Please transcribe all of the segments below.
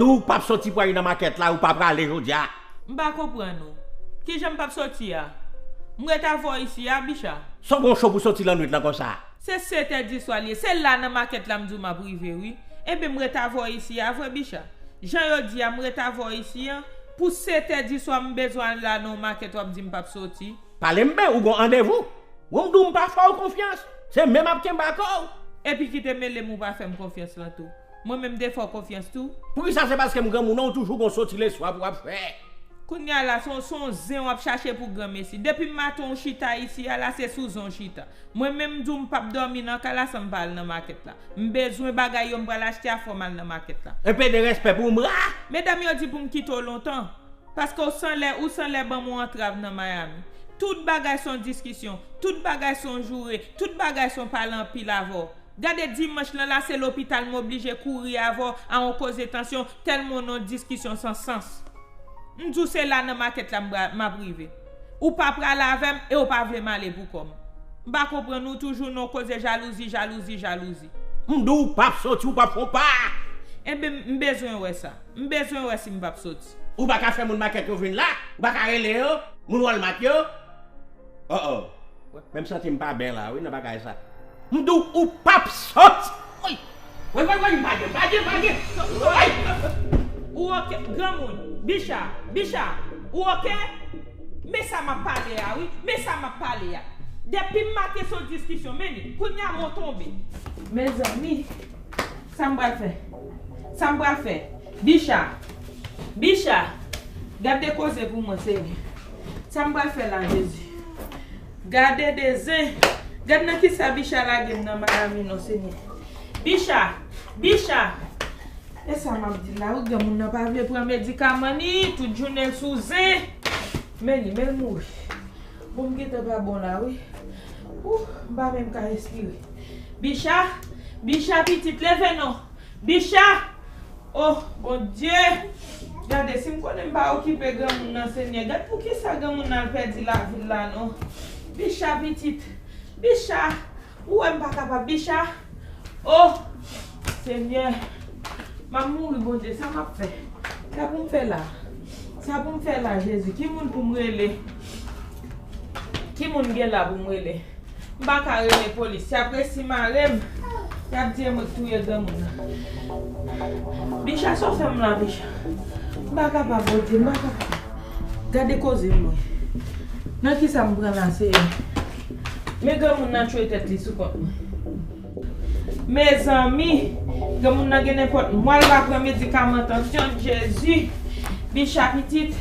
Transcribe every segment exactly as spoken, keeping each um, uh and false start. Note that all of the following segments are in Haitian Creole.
Ou p ap soti pou al nan makèt la, ou pa prale jodi a. M pa konprann ou. Kijan m p ap soti a? M ret avè w isi a, Bicha. Sa w gen cho pou soti lannwit lan konsa? Se sèt è di swa l ye. Se la nan makèt la m di w m ap rive, wi. Enben, m ret avè w isi a vre, Bicha. Jan yo di a, m ret avè w isi an. Pou sèt è di swa, m bezwen al la nan yon makèt, w ap di m p ap soti. Pale m byen, ou gon randevou? Wi, m di w m pa fè w konfyans. Se men m ap kenbe ak ou. Epi ki te mele m ou pa fè m konfyans lan tou. Mwen menm m te fè w konfyans tou. Poukisa se paske m granmoun an ou toujou gon soti leswa pou w ap fè? Kounye a la, se yon, se yon zen w ap chache pou granmesi. Depi maten w chita isi a la, se sou zen w chita. Mwen menm m di w m p ap dòmi nan kay la san m pa al nan makèt la. M bezwen bagay yo m pral achte a, fò m al nan makèt la. Enpe de respè pou m, ra! Medam yo di pou m kite w lontan. Paske w sanlè, ou sanlè ban m yon antrav nan Miami. Tout bagay se yon diskisyon, tout bagay se yon joure, tout bagay se yon pale anpil avè w. Gade dimanch lan la, se lopital m oblije kouri avè w a yon koze tansyon, tèlman w nan yon diskisyon san sans. M di w se la nan makèt la m pra-, m ap rive. Ou pa prale avè m e w pa vle m ale pou kò m. M pa konprann ou toujou nan yon koze jalouzi, jalouzi, jalouzi. M di w p ap soti, ou p ap fè yon pa. Enben, m bezwen wè sa. M bezwen wè si m p ap soti. Ou pa ka fè moun makèt yo vin la? Ou pa ka rele yo? Moun Walmart yo? Oh, oh. Men m santi m pa byen la, wi, nan bagay sa. M di w, ou p ap soti! Woy! Woy, woy, woy, m pa gen, m pa gen, m pa gen! Woy! Ou oke, granmoun? Bicha, Bicha, ou oke? Men sa m ap pale a, wi. Men sa m ap pale a. Depi maten se yon diskisyon, men li. Kounye a mwen tonbe. Mezanmi, sa m pral fè? Sa m pral fè? Bicha! Bicha! Gade koze pou mwen, Senyè. Sa m pral fè la, Jezi? Gade de zen! Gad nan kisa Bicha lage m nan Miami non, Senyè. Bicha! Bicha! E sa m ap di la, wi, granmoun nan pa vle pran medikaman ni, tout jounen l sou zen. Men li, men l mouri. Bon, m gentan pa bon la, wi. Ou, m pa menm ka respire. Bicha, Bicha pitit, leve non. Bicha! Oh, Bondye! Gade, si m konnen m pa okipe granmoun nan, Senyè, gad poukisa granmoun nan al pèdi lavi l la, non. Bicha pitit, Bicha! Ou wè m pa kapab, Bicha. Oh, Senyè, m ap mouri, Bondye, sa m ap fè? Sa pou m fè la? Sa pou m fè la, Jezi? Ki moun pou m rele? Ki moun gen la pou m rele? M pa ka rele polis. Y ap resi mare m. Y ap di e mwen k touye granmoun nan. Bicha, sa w fè m la, Bicha? M pa kapab, Bondye, m pa kapab. Gade koze m, mwen. Nan kisa m pran la, Senyè? Men granmoun nan tchwe tèt li sou kont mwen. Mezanmi, granmoun nan gen nenpòt mwa l pa pran medikaman tansyon, Jezi. Bicha pitit,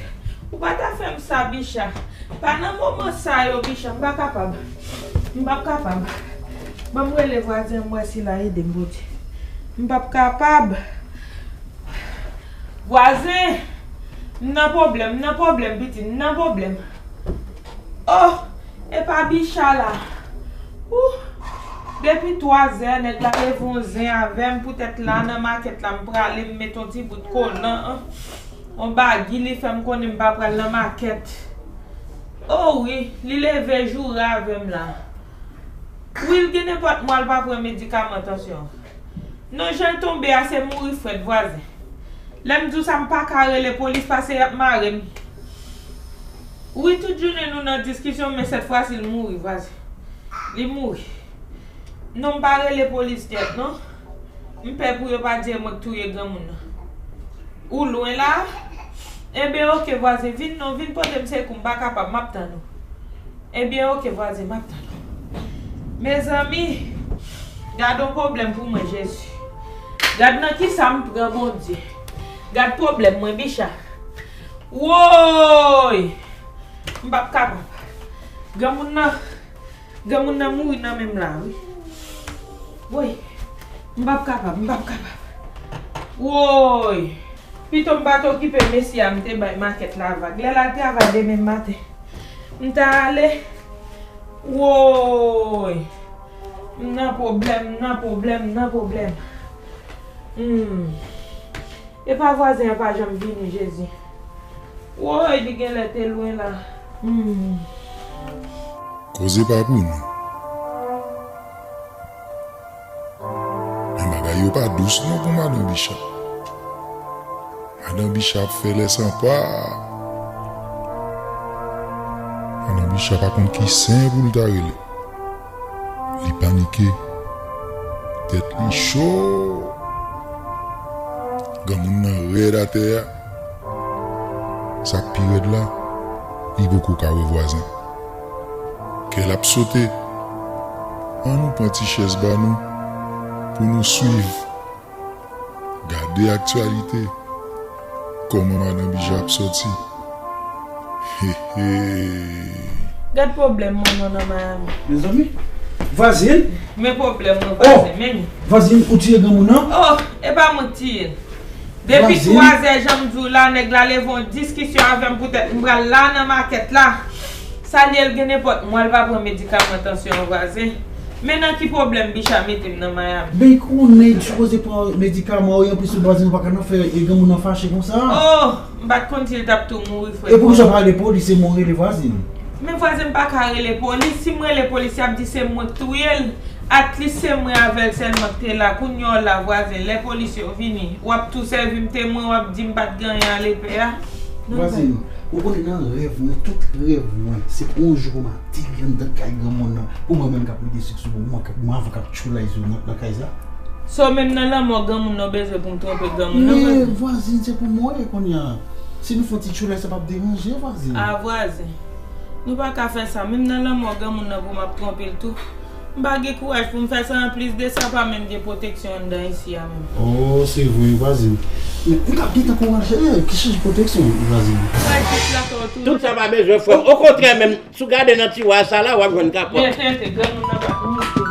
ou pa ta fè m sa, Bicha. Pa nan moman sa yo, Bicha, m pa kapab. M p ap kapab. Ban m rele vwazen m wè si l a ede m, Bondye. M p ap kapab. Vwazen, m nan pwoblèm, m nan pwoblèm, pitit, m nan pwoblèm. Oh, e pa Bicha la. Ouh, depi twazè, nèg la leve yon zen avè m, poutèt la nan makèt la, m prale, m met yon ti bout kolan, yon bagi, li fè m konnen m pa pral nan makèt. Oh wi, li leve joure avè m la. Wi, l gen nenpòt mwa l pa pran medikaman tansyon. Non, jan l tonbe a, se mouri frèt, vwazen. Lè m di w sa, m pa ka rele polis pase y ap mare m. Wi, tout jounen nou nan diskisyon, men sèt fwa si l mouri, vwazen. Li mouri. Non, m pa rele polis nèt, non. M pè pou yo pa di e mwen k touye granmoun nan. Ou lwen la? Enben, oke, vwazen, vin non, vin pote m sekou, m pa kapab, m ap tann ou. Ebyen, oke, vwazen, m ap tann ou. Mezanmi, gad yon pwoblèm pou mwen, Jezi. Gad nan kisa m pran, Bondye. Gad pwoblèm mwen, Bicha. Woy! M p ap kapab. Granmoun nan, granmoun nan mouri nan men m la, wi. Woy! M p ap kapab, m p ap kapab. Woy! Pito m pa t okipe mesye a m te bay makèt la vag. Lè l al travay demen maten, m ta ale. Woy! M nan pwoblèm, m nan pwoblèm, m nan pwoblèm. Hmm. E pa vwazen an pa janm vini, Jezi. Woy, li genlè te lwen la. Hmm. Koze pa pou nou. Men bagay yo pa dous non pou madan Bicha. Madan Bicha ap fè lè san pa. Madan Bicha pa konn ki sen pou l ta rele. Li panike. Tèt li cho. Granmoun nan rèd atè a. Sa k pi rèd la, li poko ka wè vwazen. Kè l ap sote. Ann nou pran ti chèz ba nou pou nou swiv. Gade aktyalite. Kòman Madan Bicha ap sòti. He, he. Gad pwoblèm mwen non nan Miami. Mezanmi, vwazin. Men pwoblèm mwen, oh, vwazin, men. Vwazin, ou tiye granmoun nan? Oh, e pa mwen k tiye l. Depi vwazin, twazè, jan m di w la, nèg la leve yon diskisyon avè m poutèt m pral la nan makèt la. Sa l ye, l gen nenpòt mwa l pa pran medikaman tansyon an, vwazin. Men nan ki pwoblèm Bicha mete m nan Miami? Ben, konnen li sipoze pran medikaman, wi, anplis vwazin, ou pa ka nan fè, e, granmoun nan fache konsa. Oh, m pa t konn si l t ap tou mouri, frè. E poukisa w pa rele polis, se mwen rele vwazin? Men vwazin, m pa ka rele polis. Si m rele polis, y ap di se mwen k touye l. At least se mwen avè l sèlman k te la. Kounye a w la, vwazin, lè polis yo vini, w ap tou sèvi m temwen, w ap di m pa t gen anyen a lepè a. Vwazin, ou konnen nan rèv mwen, tout rèv mwen, se pou yon jou pou m ateri anndan kay granmoun nan, pou mwen menm k ap mete sik sou mwen, k ap, mwen avè w k ap tchoulay sou nan, nan kay sa. So, menm nan lanmò granmoun nan, w bezwen pou m twonpe granmoun nan, vwazin? Men vwazin, se pou mwen w ye kounye a. Si nou fè yon ti tchoulay, sa p ap deranje, vwazin. A, vwazin. Nou pa ka fè sa. Menm nan lanmò granmoun nan pou m ap twonpe l tou. M pa gen kouraj pou m fè sa. Anplis de sa, pa menm gen pwoteksyon anndan isi a menm. Oh, se vre, vwazin. Men m t ap gentan kouraje, eh, ki chèch pwoteksyon, vwazin? Kouraj jis la, fè w tou. Tout sa pa bezwen, frè m. Okontrè, menm, si w gade nan tiwa sa la, w ap jwenn kapòt. Men tenten, granmoun nan pa pou moute.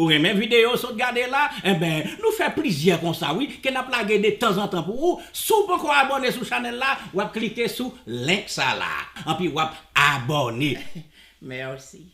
Ou renmen videyo w sot gade la? Enben, nou fè plizyè konsa wi, ke n ap lage de tanzantan pou ou. Si w poko abòne sou chanèl la, w ap klike sou link sa la. Anpi w ap abòne. Mèsi.